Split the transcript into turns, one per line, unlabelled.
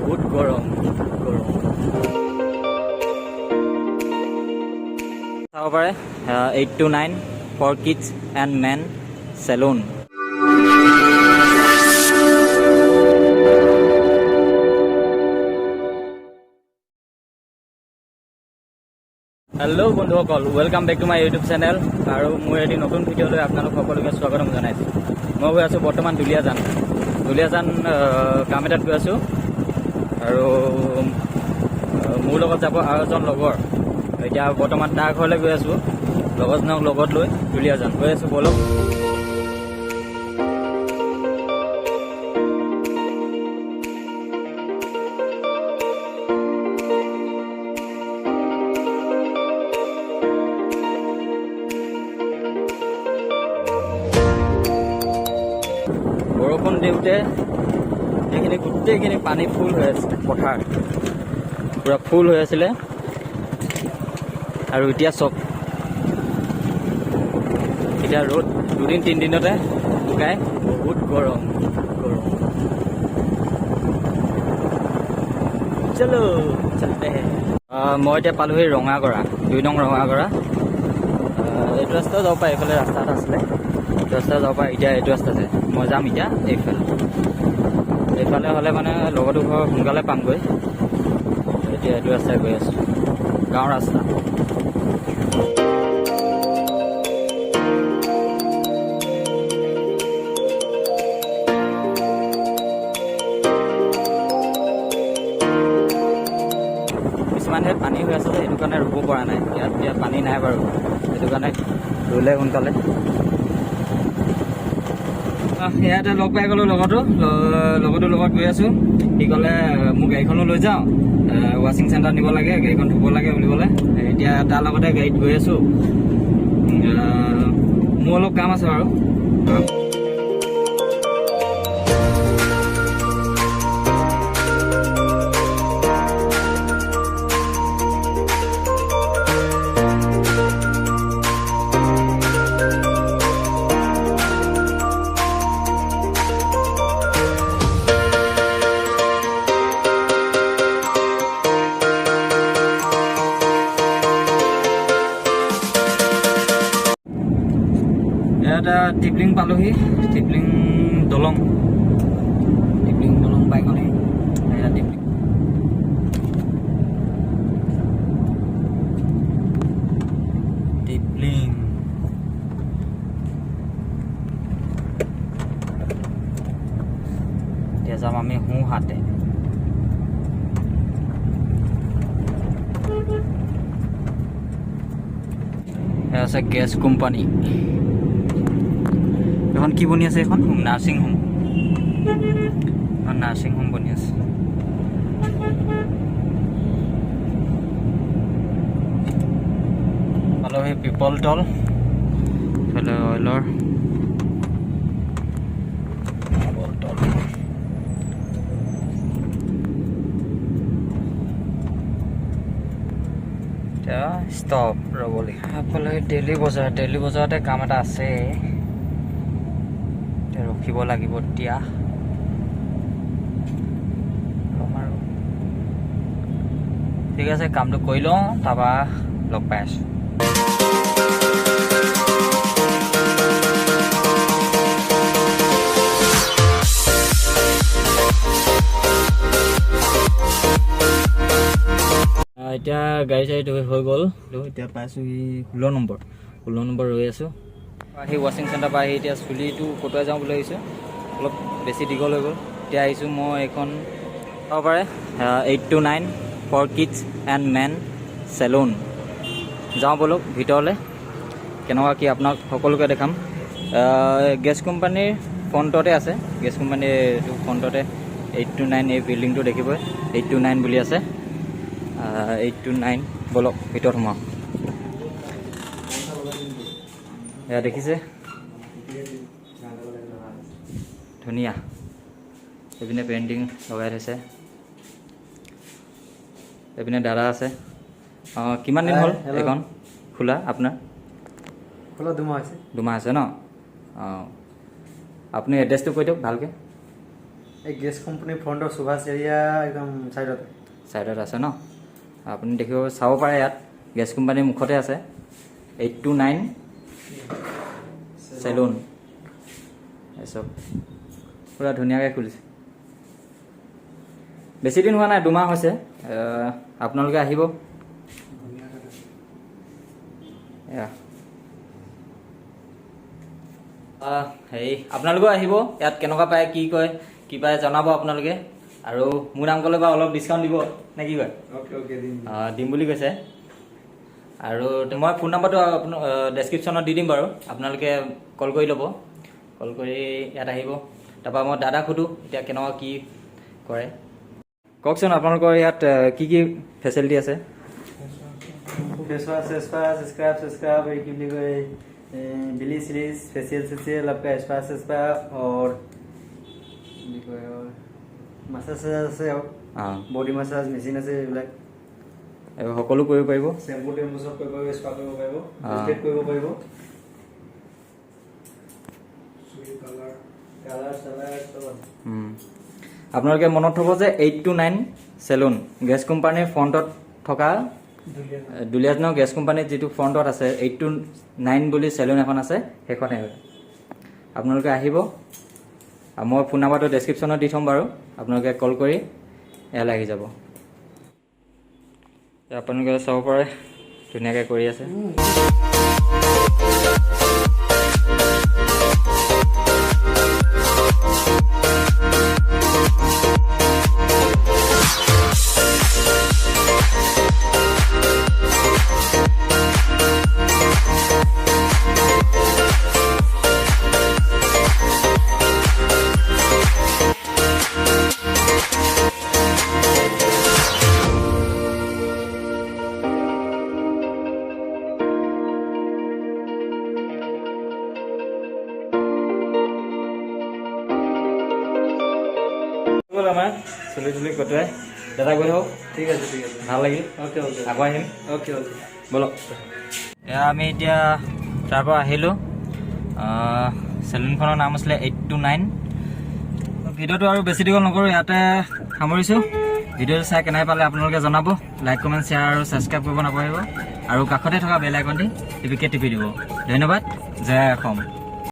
বহুত গৰম, বহুত গৰম। চাব পাৰে, 8 to 9 for kids and men salon. Hello বন্ধুসকল, welcome back to my YouTube channel আৰু মোৰ এটি নতুন ভিডিঅ'লৈ আপোনালোক সকলোকে স্বাগতম জনাইছোঁ। মই গৈ আছোঁ বৰ্তমান দুলীয়াজান। দুলীয়াজান কাম এটাত গৈ আছোঁ আৰু মোৰ লগত যাব আৰু এজন লগৰ। এতিয়া বৰ্তমান তাৰ ঘৰলৈ গৈ আছোঁ। লগৰজনক লগত লৈ দুলীয়াজান গৈ আছোঁ, ব'লক। বৰষুণ দিওঁতে এইখিনি গোটেইখিনি পানী ফুল হৈ আছে, পথাৰ পূৰা ফুল হৈ আছিলে আৰু এতিয়া চব এতিয়া ৰ'দ দুদিন তিনিদিনতে শুকাই। বহুত গৰম, বহুত গৰম। চলো, চলতে হে। মই এতিয়া পালোহি ৰঙাগড়া, 2 নং ৰঙাগড়া। এইটো ৰাস্তাও যাব পাৰে, এইফালে ৰাস্তা এটা আছিলে, এইটো ৰাস্তা যাব পাৰে। এতিয়া এইটো ৰাস্তাতে মই যাম। এতিয়া এইফালে এইফালে হ'লে মানে লগৰটো ঘৰ সোনকালে পামগৈ। এতিয়া এইটো ৰাস্তাই গৈ আছোঁ, গাঁৱৰ ৰাস্তা। কিছুমান ঠাইত পানী হৈ আছে যে, সেইটো কাৰণে ৰুব পৰা নাই। ইয়াত এতিয়া পানী নাই বাৰু, সেইটো কাৰণে ৰুলে সোনকালে। ইয়াতে লগ পাই গ'লো লগৰটো। লগৰটোৰ লগত গৈ আছোঁ। সি ক'লে, মোৰ গাড়ীখনো লৈ যাওঁ, ৱাশ্বিং চেণ্টাৰ নিব লাগে, গাড়ীখন ধুব লাগে বুলি ক'লে। এতিয়া তাৰ লগতে গাড়ীত গৈ আছোঁ। মোৰ অলপ কাম আছে বাৰু। ইয়াত টিপলিং পালোহি, টিপলিং দলং। টিপলিং দলং পাই গ'লহি। এয়া টিপলিং। টিপলিং এতিয়া যাম আমি সোঁহাতে। এয়া আছে গেছ কোম্পানী। এখন কি বনি আছে? এখন নাৰ্ছিং হোম। এখন নাৰ্ছিং হোম বনি আছে। পালোহি পিপল তল। ইফালে অইলৰ পিপল তল। এতিয়া ষ্টপ, ৰ'ব লাগিব। পালোহি ডেইলি বজাৰ। ডেইলি বজাৰতে কাম এটা আছে, এতিয়া ৰখিব লাগিব। এতিয়া ল'ম আৰু। ঠিক আছে, কামটো কৰি লওঁ, তাৰপৰা লগ পাই আছোঁ। এতিয়া গাড়ী চাড়ী ধুই হৈ গ'ল। এতিয়া পাইছোঁহি 16 নম্বৰ। 16 নম্বৰ ৰৈ আছোঁ। আহি ৱাশ্বিং চেণ্টাৰ পৰা আহি এতিয়া চুলিটো কটোৱাই যাওঁ বুলি ভাবিছোঁ, অলপ বেছি দীঘল হৈ গ'ল। এতিয়া আহিছোঁ মই এইখন, চাব পাৰে, 8 to 9 for kids and men salon. যাওঁ ব'লক ভিতৰলৈ, কেনেকুৱা কি আপোনাক সকলোকে দেখাম। গেছ কোম্পানীৰ ফ্ৰণ্টতে আছে। গেছ কোম্পানীৰ এইটো ফ্ৰণ্টতে 8 টু 9, এই বিল্ডিংটো দেখিবই, 8 টু 9 বুলি আছে, 8 টু 9। ব'লক, ভিতৰত সোমাওঁ। এয়া দেখিছে, ধুনীয়া। এইপিনে পেইণ্টিং লগাই থৈছে। এইপিনে দাদা আছে। অঁ, কিমান দিন হ'ল
Hi, hello.
এইখন খোলা আপোনাৰ?
খোলা 2 মাহ হৈছে।
2 মাহ আছে ন? অঁ, আপুনি এড্ৰেছটো কৈ দিয়ক ভালকৈ।
এই গেছ কোম্পানীৰ ফ্ৰণ্টৰ সুভাষ এৰিয়া একদম চাইডতে।
ছাইডত আছে ন? আপুনি দেখিব, চাব পাৰে, ইয়াত গেছ কোম্পানীৰ মুখতে আছে 829 চেলুন। চব পূৰা ধুনীয়াকৈ খুলিছে। বেছি দিন হোৱা নাই, 2 মাহ হৈছে। আপোনালোকে আহিব। এয়া হেৰি, আপোনালোকেও আহিব। ইয়াত কেনেকুৱা পায়, কি কয়, কি পায় জনাব আপোনালোকে। আৰু মোৰ নাম ক'লে বা অলপ ডিছকাউণ্ট দিব নে কি কয়?
অ'কে অ'কে দিম।
দিম বুলি কৈছে। আৰু মই ফোন নাম্বাৰটো আপোনাৰ ডেছক্ৰিপশ্যনত দি দিম বাৰু, আপোনালোকে কল কৰি ল'ব। কল কৰি ইয়াত আহিব। তাৰপৰা মই দাদাক সোধোঁ এতিয়া কেনেকুৱা কি কৰে। কওকচোন, আপোনালোকৰ ইয়াত কি কি ফেচিলিটি আছে?
ফেচ ৱাছ, চেচ ৱাছ, স্ক্ৰাব চেস্ক্ৰাব, এই কি বুলি কয়, ব্লিচ চিলিচ, ফেচিয়েল চেচিয়েল, आपका স্পা চেস্পা और কি বুলি কয়, মাছাজ চাছাজ আছে আৰু বডি মাছাজ মেচিন আছে এইবিলাক।
এইবোৰ সকলো কৰিব পাৰিব।
চেম্পু টেম্পু চব কৰিব পাৰিব, স্পা কৰিব পাৰিব, ষ্ট্ৰেট কৰিব পাৰিব, কালাৰ চালাৰ চব আছে।
আপোনালোকে মনত থ'ব যে 829 চেলুন, গেছ কোম্পানীৰ ফ্ৰণ্টত থকা, দুলীয়াজানৰ গেছ কোম্পানীৰ যিটো ফ্ৰণ্টত আছে, 829 বুলি চেলুন এখন আছে, সেইখনে হয়। আপোনালোকে আহিব আৰু মই ফোন নাম্বাৰটো ডেছক্ৰিপশ্যনত দি থ'ম বাৰু, আপোনালোকে কল কৰি ইয়ালৈ আহি যাব। আপোনালোকে চাব পাৰে, ধুনীয়াকৈ কৰি আছে। হৈ গ'ল আমাৰ চুলি তুলি কটোৱাই। দাদা, গৈ থাকক।
ঠিক আছে, ঠিক আছে।
ভাল লাগিল।
অ'কে অ'কে
আকৌ আহিম।
অ'কে অ'কে
ব'লক। এয়া আমি এতিয়া তাৰ পৰা আহিলোঁ। চেলুনখনৰ নাম আছিলে 829। ভিডিঅ'টো আৰু বেছি দীঘল নকৰোঁ, ইয়াতে সামৰিছোঁ। ভিডিঅ'টো চাই কেনে পালে আপোনালোকে জনাব। লাইক, কমেণ্ট, শ্বেয়াৰ আৰু ছাবস্ক্ৰাইব কৰিব নাপাহৰিব আৰু কাষতে থকা বেল আইকনটি টিপিকে টিপি দিব। ধন্যবাদ। জয় অসম।